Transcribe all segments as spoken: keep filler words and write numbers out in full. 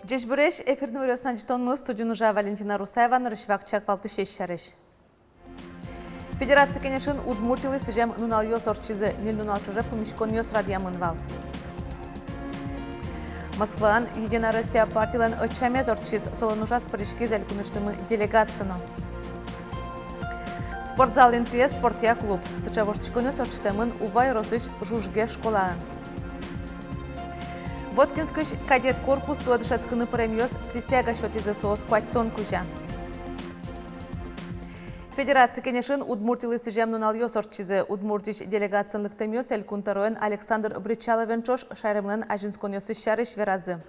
Ӟечбуресь! Эфирын иворъёс но ӝытонмы. Студиын ужа Валентина Русаева. Нырысь вакчияк валтӥсез сярысь. Федераци Кенешын Удмуртилы сӥзем нуналъёс ортчизы. Ньыль нунал ӵоже пумиськонъёс радъямын вал. Москваын «Единая Россия» партилэн ӧтчамез ортчиз. Солэн ужаз пыриськиз элькунысьтымы делегация но. Спортзал интые спортъя клуб. Сыӵе воштӥськонъёс ортчытэмын Ува ёросысь Жужге школаын. Воткинскысь кадет корпус туэ дышетскыны пыремъёс присяга сётӥзы, соос куатьтон кузя. Федераци Кенешын Удмуртилы сӥзем нуналъёс ортчизы. Удмуртиысь делегациен лыктэмъёс Элькун тӧроен Александр Бречаловен ӵош шаерамылэн азинсконъёсыз сярысь веразы.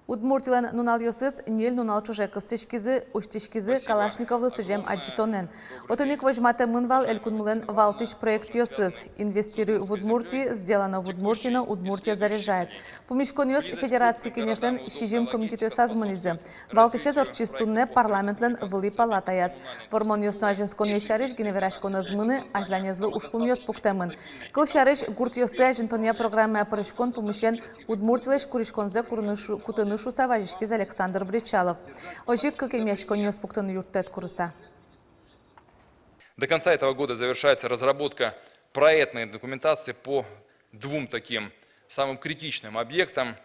Удмуртилэн нуналъёсыз ньыль нунал ӵоже кыстӥськизы, усьтӥськизы Калашниковлы сӥзем адӟытонэн. Отын ик возьматэмын вал элькунмылэн валтӥсь проектъёсыз: «Инвестируй в Удмуртию», «Сделано в Удмуртии» но «Удмуртия заряжает». Пумиськонъёс Федераци Кенешлэн сӥзем комитетъёсаз мынӥзы. Валтӥсез ортчиз туннэ парламентлэн вылӥ палатаяз. Вормонъёс но азинсконъёс сярысь гинэ вераськон ӧз мыны, азьланезлы ужпумъёс пуктэмын. Кылсярысь, гуртъёсты азинтонъя программая пыриськон пумысен Удмуртилэсь куриськонзэ курыны шу-, кутыны шуыса вазиськиз Александр Бречалов. Озьы ик кык эмъяськонъёс пуктыны юрттэт курыса. До конца этого года завершается разработка проектной документации по двум таким самым критичным объектам.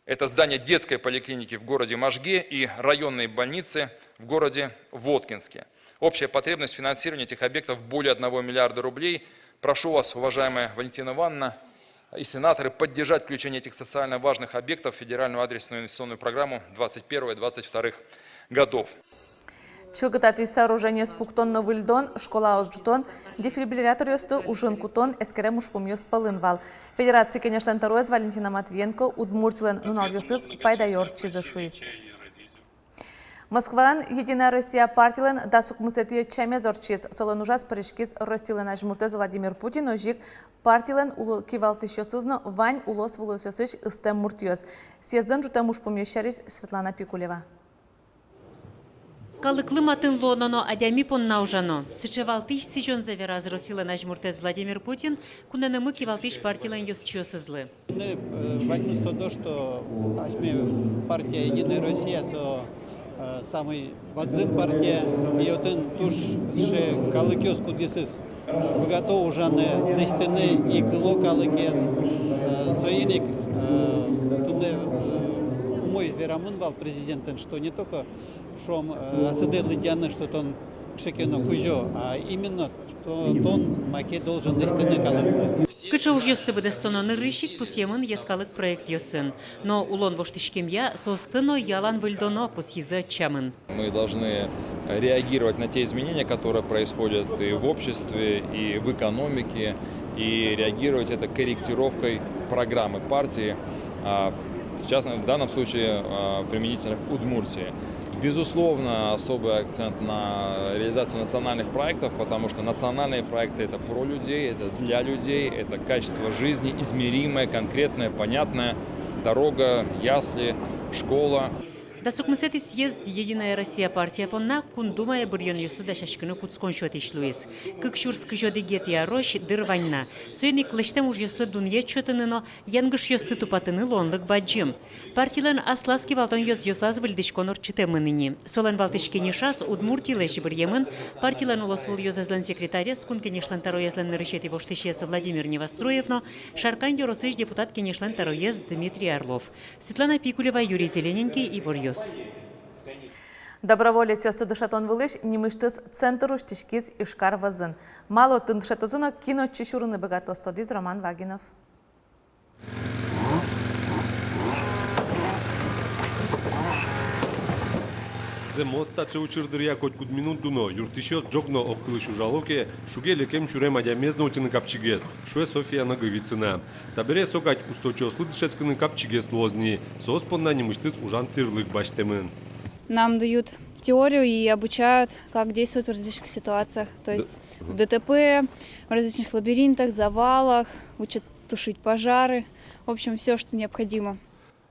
Это здание детской поликлиники в городе Можге и районной больницы в городе Воткинске. Общая потребность финансирования этих объектов более одного миллиарда рублей. Прошу вас, уважаемая Валентина Ивановна и сенаторы, поддержать включение этих социально важных объектов в федеральную адресную инвестиционную программу двадцать первого двадцать вторых годов. Чылкытатӥсь сооружениос пуктон но выльдон, школаос ӝутон, дефибрилляторъёсты ужын кутон эскерем ужпумъёс пӧлын вал. Федераци Кенешлэн тӧроез Валентина Матвиенко Удмуртилэн нуналъёсыз пайдаё ортчизы шуиз. Москваын «Единая Россия» партилэн дас укмысэтӥ ӧтчамез ортчиз. Солэн ужаз пыриськиз Россилэн азьмуртэз Владимир Путин, озьы ик партилэн уло кивалтӥсьёсыз но вань улос-вылосъёсысь ыстэм муртъёс. Съездын ӝутэм ужпумъёс сярысь Светлана Пикулева. Калыклы матын луоно но адями понна ужано. Сыӵе валтӥсь сӥзёнзэ вераз Россилэн азьмуртэз Владимир Путин кунэнымы кивалтӥсь партилэн ёзчиосызлы. Туннэ, э, ваньмыз тодо, что асьме партия «Единая Россия» со, э, самый бадӟым партия, и отын туж сыӵе калыкъёс, кудъёсыз быгато ужаны, лэсьтыны ик кыло калыкез. Э, соин ик, э, туннэ, э, умой верамын вал президентэн, что не только, шуом, э, асьсэдэ лыдъяны, что тон кыӵе ке но кузё, а именно что тон маке должен лэсьтыны калыклы. Кыӵе ужъёсты быдэстоно нырысь ик пусъемын йӧскалык проектъёсын. Но улон воштӥськемъя соосты но ялан выльдоно, пусйизы ӧтчамын. Мы должны реагировать на те изменения, которые происходят и в обществе, и в экономике, и реагировать это корректировкой программы партии, а, в частности, в данном случае, а, применительно к Удмуртии. Безусловно, особый акцент на реализацию национальных проектов, потому что национальные проекты — это про людей, это для людей, это качество жизни, измеримое, конкретное, понятное: дорога, ясли, школа. Дас укмысэтӥ съезд «Единая Россия» партия понна Кун Думае быръёнъёслы дасяськыны кутскон сётӥсь луиз. Кык сюрс кызь одӥгетӥ арозь дыр вань на. Соин ик лэсьтэм ужъёслы дунъет сётыны но янгышъёсты тупатыны луонлык бадӟым. Партилэн аслаз кивалтон ёзъёсаз выльдӥськон ортчытэмын ини. Солэн валтӥсь кенешаз Удмуртилэсь быръемын партилэн улосвыл ёзэзлэн секретарез, Кун Кенешлэн тӧроезлэн нырысетӥ воштӥсез Владимир Невоструев но Шаркан ёросысь депутат кенешлэн тӧроез Дмитрий Орлов. Светлана Пикулева, Юрий Зелененький, «Иворъёс». Доброволецъёсты дышетон вылысь нимысьтыз центр усьтӥськиз Ижкар вӧзын. Малы отын дышетозы но кин отчы сюрыны быгатоз, тодӥз Роман Вагинов. Зэмос, таӵе учыр дыръя котькуд минут дуно. Юрттӥсьёс ӝог но огкылысь ужало ке, шуге лекем сюрем адямиез но утьыны капчигес, шуэ Софья Ноговицына. Табере со кадь усточиослы дышетскыны капчигес луоз ни. Соос понна нимысьтыз ужан тӥрлык басьтэмын. Нам дают теорию и обучают, как действовать в различных ситуациях, то есть в ДТП, в различных лабиринтах, завалах, учат тушить пожары, в общем, всё, что необходимо.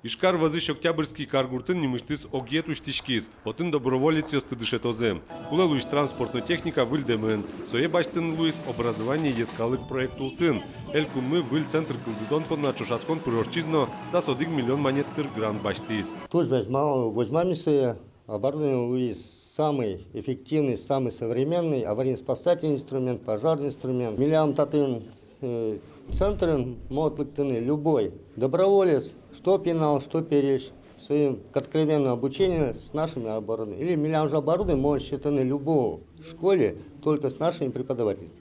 Ижкар вӧзысь Октябрьский каргуртын нимысьтыз огъет усьтӥськиз. Отын доброволецъёсты дышетозы. Кулэ луись транспорт но техника выльдэмын. Сое басьтыны луиз «Образование» йӧскалык проект улсын. Элькунмы выль центр кылдытон понна ӵошатскон пыр ортчиз но дас одӥг миллион манет тыр грант басьтӥз. Туж возьма-, возьмамы сое. Оборудование луиз самый эффективный, самый современный, аварийно-спасательный инструмент, пожарный инструмент. Милям татын, э, центрын может лыктыны любой доброволец, что пинал, что пересь, своим к откровенному обучению с нашими оборудованием. Или милям же оборудование может сётыны любой школе, только с нашими преподавателями.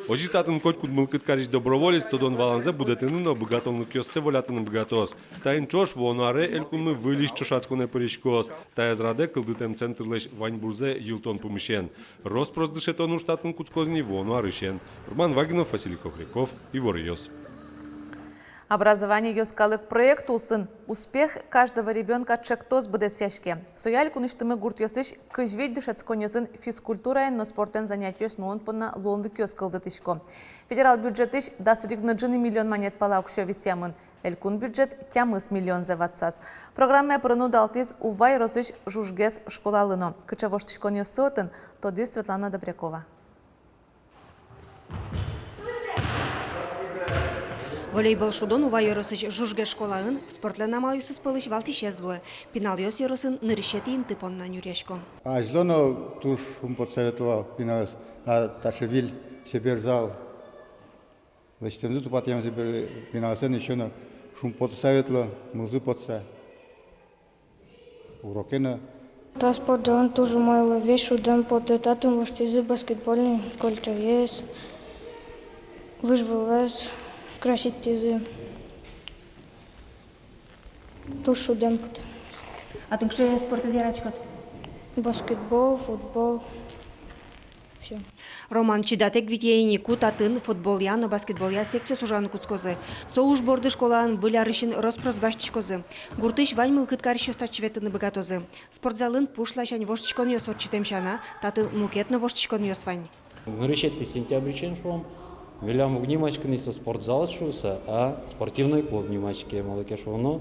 Озьы татын котькуд мылкыд карись доброволец тодон-валанзэ будэтыны но быгатонлыкъёссэ волятыны быгатоз. Таин ӵош вуоно аре Элькунмы выльысь ӵошатсконэ пыриськоз. Таяз радэ кылдытэм центрлэсь ваньбурзэ йылтон пумысен. Рос-прос дышетон уж татын кутскоз ни вуоно арысен. Роман Вагинов, Василий Хохряков, «Иворъёс». «Образование» йӧскалык проект улсын «Успех каждого ребёнка» ӵектос быдэсъяське. Соя элькунысьтымы гуртъёсысь кызь вить дышетсконниосын физкультураен но спортэн занятиос нуон понна луонлыкъёс кылдытӥсько. Федерал бюджетысь дас одӥг но ӝыны миллион манет пала уксё висъямын. Элькун бюджет тямыс миллионзэ ватсаз. Программае пырыны удалтӥз Ува ёросысь Жужгес школалы но. Кыӵе воштӥськонъёссы отын, тодӥз Светлана Добрякова. Волейбол шудон Ува ёросысь Жужгес школаын спортлэн амалъёсыз пӧлысь валтӥсез луэ. Пиналъёс ёросын нырысетӥ инты понна нюръясько. Азьло но туж шумпотыса ветло вал пиналъёс, а таӵе выль чебер зал лэсьтэмзы, тупатъямзы бере, пиналъёс ещё но шумпотыса ветло, мылзы потса. Урокен но. Та спортзалын туж умой луэ, весь шудэм потэ, татын воштӥзы баскетбольный кольчаез, выж вылэз краситьтӥзы. Туж шудэм потэ. А тон кыӵе спортэз яратӥськод? Баскетбол, футбол. Всё. Роман чидатэк витё ини, ку татын футболъя но баскетболъя секциос ужаны кутскозы. Со уж борды школаын выль арысен рос-прос басьтӥськозы. Гуртысь вань мылкыд карисьёс татчы ветлыны быгатозы. Спортзалын пуш ласянь воштӥськонъёс ортчытэм сяна, татын мукет но воштӥськонъёс вань. Нырысетӥ сентябрьысен, шуом, милям уг нимаськы ни со спортзал шуыса, а спортивной клуб нимаське, малы ке шуоно,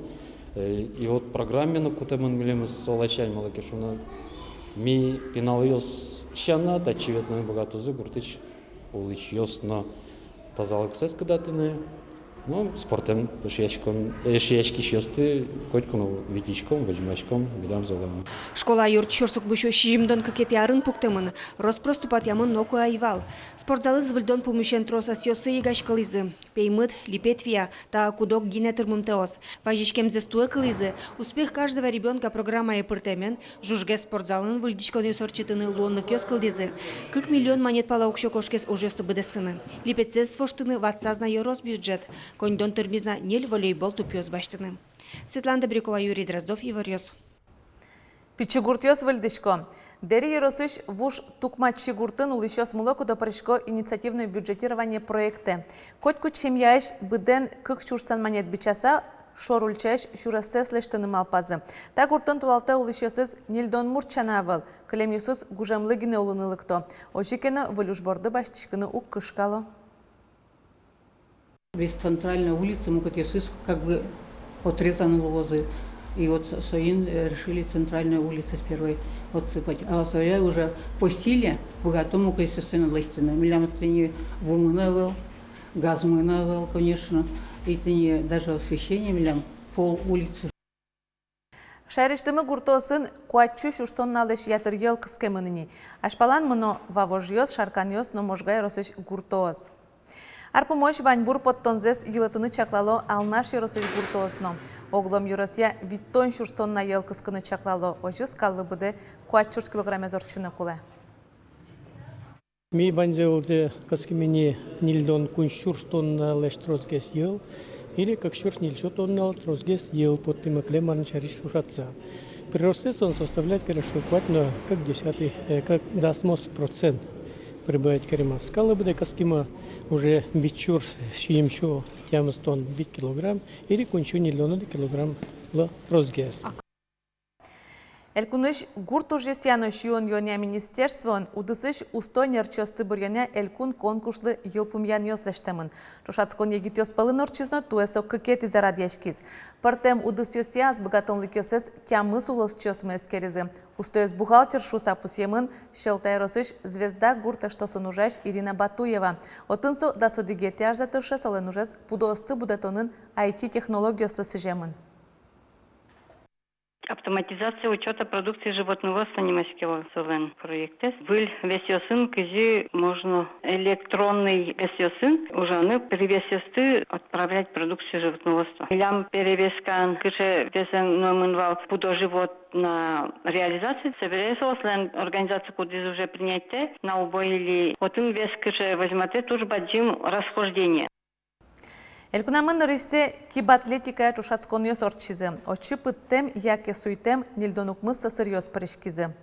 э, и вот программе но кутэмын милемыз со ласянь, малы ке шуоно, ми пиналъёс сяна татчы ветлыны быгатозы гуртысь улӥсьёс но. Тазалыксэс кыдатыны, ну, спортэн эшъяськон, эшъяськисьёсты котьку но витиськом, возьмаськом, медам золом. Школа юрт сюрс укмыссю сизьымдон кыкетӥ арын пуктэмын, рос-прос тупатъямын ноку ӧй вал. Спортзалэз выльдон пумысен трос ӧсъёсы йыгаськылӥзы. Пеймыт, липет вия, та куд-ог гинэ тырмымтэос. Вазиськемзэс туэ кылӥзы. «Успех каждого ребёнка» программае пыртэмен Жужгес спортзалын выльдӥськонъёс ортчытыны луонлыкъёс кылдӥзы. Кык миллион манет пала уксё кошкиз ужъёсты быдэстыны. Липетсэс воштыны ватсаз на ёрос бюджет. Коньдон тырмиз на ньыль волейбол тупъёс басьтыны. Светлана Добрякова, Юрий Дроздов, «Иворъёс». Пичи гуртъёс выльдӥсько. Дэри ёросысь Вуж Тукмачи гуртын улӥсьёс мылокыдо пырисько инициативное бюджетирование проектэ. Котькуд семьяысь быдэн кык сюрс сан манет бичаса, шор ульчаысь сюрессэс лэсьтыны малпазы. Та гуртын толалтэ улӥсьёсыз ньыльдон мурт сяна ӧвӧл, кылемъёсыз гужемлы гинэ улыны лыкто. Озьы ке но, выль уж борды басьтӥськыны уг кышкало. Весь центральная улица, мукетъёсыз как бы отрезаны луозы. И вот со-, соин, э, решили центральную улицу с первой отсыпать. А соя уже по силе быгато мукетъёсыз лэсьтыны. Милям тӥни вумы но ӧвӧл, газмы но ӧвӧл, конечно. И тӥни даже освещение милям пол улицы. Шаерысьтымы гуртоосын куать сю сюрс тонналэсь ятыр йӧл кыскемын ини. Азьпалан мыно Вавожъёс, Шарканъёс но Можга ёросысь гуртоос. Ар пумозь ваньбур поттонзэс йылэтыны чаклало Алнаш ёросысь гуртоос но. Оглом ёросъя витьтон сюрс тонна йӧл кыскыны чаклало, озьы скаллы быдэ куать сюрс килограммез ортчыны кулэ. Ми ваньзэ-вылзэ кыским ини ньыльдон куинь сюрс тонналэсь тросгес йӧл, или кык сюрс ньыльсю тонналэсь тросгес йӧл поттӥмы кылем арын сярысь ӵошатыса. Приростсэ со составляет, конечно, куать но кык десятый, э, кык дасмос процент прибавить каремын. Скаллы быдэ кыскимы уже вить сюрс сизьымсю тямыстон вить килограмм, или куиньсю ньыльдон одӥг килограммлы тросгес. Элькунысь гурт ужъёсъя но сиён-юонъя министерствоын удысысь усто ӧнерчиосты быръёнъя элькун конкурслы йылпумъянъёс лэсьтэмын. Ӵошатскон егитъёс пӧлын ортчиз но туэ со кыкетӥзэ радъяськиз. Пӧртэм удысъёсъя ас быгатонлыкъёссэс тямыс улосчиосмы эскеризы. Устоез бухгалтер шуыса пусъемын Сьӧлта ёросысь «Звезда» гурт эштосын ужась Ирина Батуева. Отын со дас одӥгетӥ арзэ тырше, солэн ужез пудоосты будэтонын ай ти технологиослы сӥземын. Автоматизация учёта продукции животноводства нимаське вал солэн проектэз. Выль весъёсын кызьы можно электронный весъёсын ужаны, перевесъёсты отправлять продукцию животноводства. Милям перевескаын кыӵе весэз номын вал пудо-живот на реализацию, собере соослэн организация, кудӥз уже принять каре на убой или отын вес кыӵе возьматэ, туж бадӟым расхождение. Элькунамы нырысьсэ кибатлетикая ӵошатсконъёс ортчизы. Отчы пыдтэм яке суйтэм ньыльдон укмыс сӧсыръёс пыриськизы.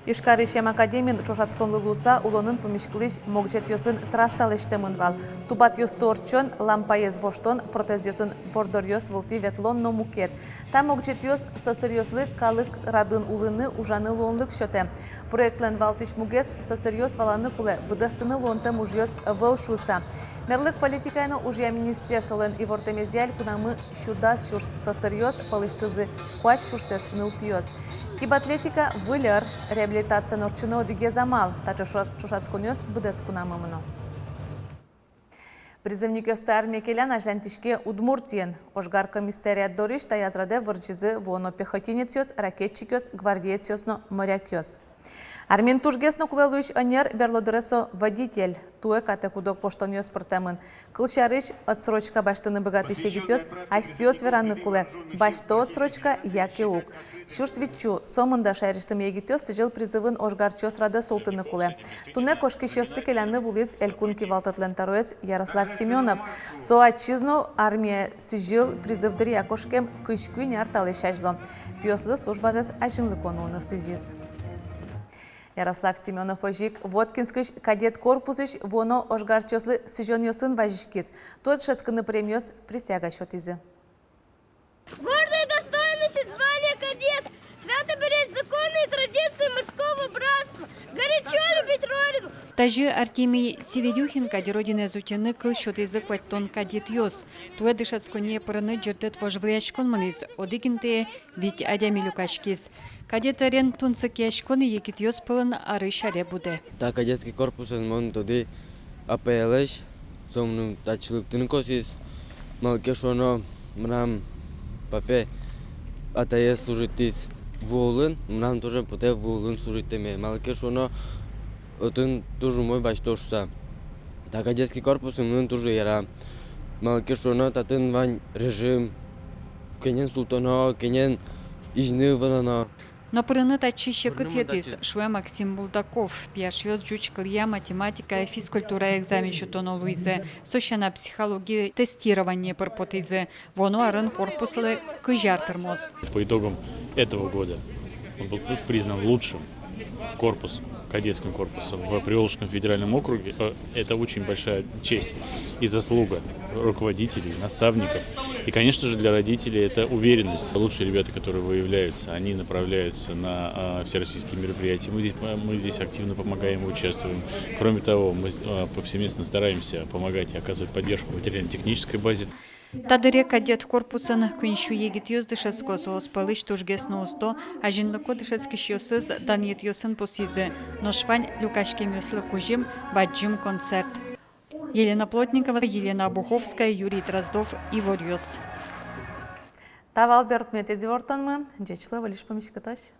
Ижкарысь эмакадемиын ӵошатсконлы луыса улонын пумиськылӥсь могӟетъёсын трасса лэсьтэмын вал. Тубатъёсты ортчон, лампаез воштон, протезъёсын борддоръёс вылтӥ ветлон но мукет. Та могӟетъёс сӧсыръёслы калык радын улыны, ужаны луонлык сётэ. Проектлэн валтӥсь мугез: сӧсыръёс валаны кулэ, быдэстыны луонтэм ужъёс ӧвӧл шуыса. Мерлык политикая но ужъя министерстволэн ивортэмезъя, элькунамы сю дас сюрс сӧсыръёс, пӧлысьтызы куать сюрсэз нылпиос. Кибатлетика — выль ӧр, реабилитациен ортчыны одӥгез амал. Таӵе ӵоша-, ӵошатсконъёс быдэс кунамы мыно. Призывникъёсты армие келян азьланьтӥське Удмуртиын. Ожгар комиссариат дорысь таяз радэ вырӟизы вуоно пехотинецъёс, ракетчикъёс, гвардеецъёс но морякъёс. Армиын тужгес но кулэ луись ӧнер берло дыре со — водитель. Туэ катэ куд-ог воштонъёс пыртэмын. Кылсярысь, отсрочка басьтыны быгатӥсь егитъёс асьсэос вераны кулэ, басьто отсрочка яке уг. Сюрс витьсю, сомында шаерысьтымы егитъёс сӥзьыл призывын ожгарчиос радэ султыны кулэ. Туннэ кошкисьёсты келяны вуылӥз элькун кивалтэтлэн тӧроез Ярослав Семёнов. Со ачиз но армие сӥзьыл призыв дыръя кошкем, кызь куинь ар талэсь азьло. Пиослы службазэс азинлыко нуыны сӥзиз. Ярослав Семёнов озьы ик Воткинскысь кадет корпусысь вуоно ожгарчиослы сӥзёнъёсын вазиськиз. Туэ дышетскыны премиос присяга сётӥзы. Гордо и достойно носить звание кадет. Свято беречь законы и традиции морского братства. Горячо любить Родину. Тазьы Артемий Севедюхин кадь Родинэз утьыны кыл сётӥзы куатьтон кадетъёс. Туэ дышетсконние пырыны ӟырдыт вожвылъяськон мынӥз, одӥг интые вить адями люкаськиз. Кадет ӧрен тунсыкъяськон егитъёс пӧлын арысь аре будэ. Та кадетский корпусын мон тодӥ апаелэсь, со мыным татчы лыктыны косӥз. Малы ке шуоно, мынам папае атаез служитӥз вуылын, мынам тоже потэ вуылын служитэме. Малы ке шуоно, отын туж умой басьто шуса. Та кадетский корпусын мыным туж яра. Малы ке шуоно, татын вань режим, кенен султоно, кенен изьыны вононо. Но пырыны татчы секыт йӧтӥз, шуэ Максим Булдаков. Пияшъёс ӟуч кылъя, математикая, физкультурая экзамен сётоно луизы. Со сяна психологи тестирование пыр потӥзы. Вуоно арын корпуслы кызь ар тырмоз. По итогам этого года он был при-, признан лучшим корпусом, кадетским корпусом в Приволжском федеральном округе. Э, это очень большая честь и заслуга руководителей, наставников. И, конечно же, для родителей это уверенность. Лучшие ребята, которые выявляются, они направляются на, а, всероссийские мероприятия. Мы здесь, мы здесь активно помогаем и участвуем. Кроме того, мы, а, повсеместно стараемся помогать и оказывать поддержку в материально-технической базе. Та дыре кадет корпусын куинь сю егитъёс дышетско, соос пӧлысь тужгес но усто, азинлыко дышетскисьёсыз данъетъёсын пусйизы, нош вань люкаськемъёслы кузьым — бадӟым концерт. Елена Плотникова, Елена Обуховская, Юрий Дроздов, «Иворъёс». Та вал берпуметӥ ивортонмы. Ӟеч луэ, выльысь пумиськытозь.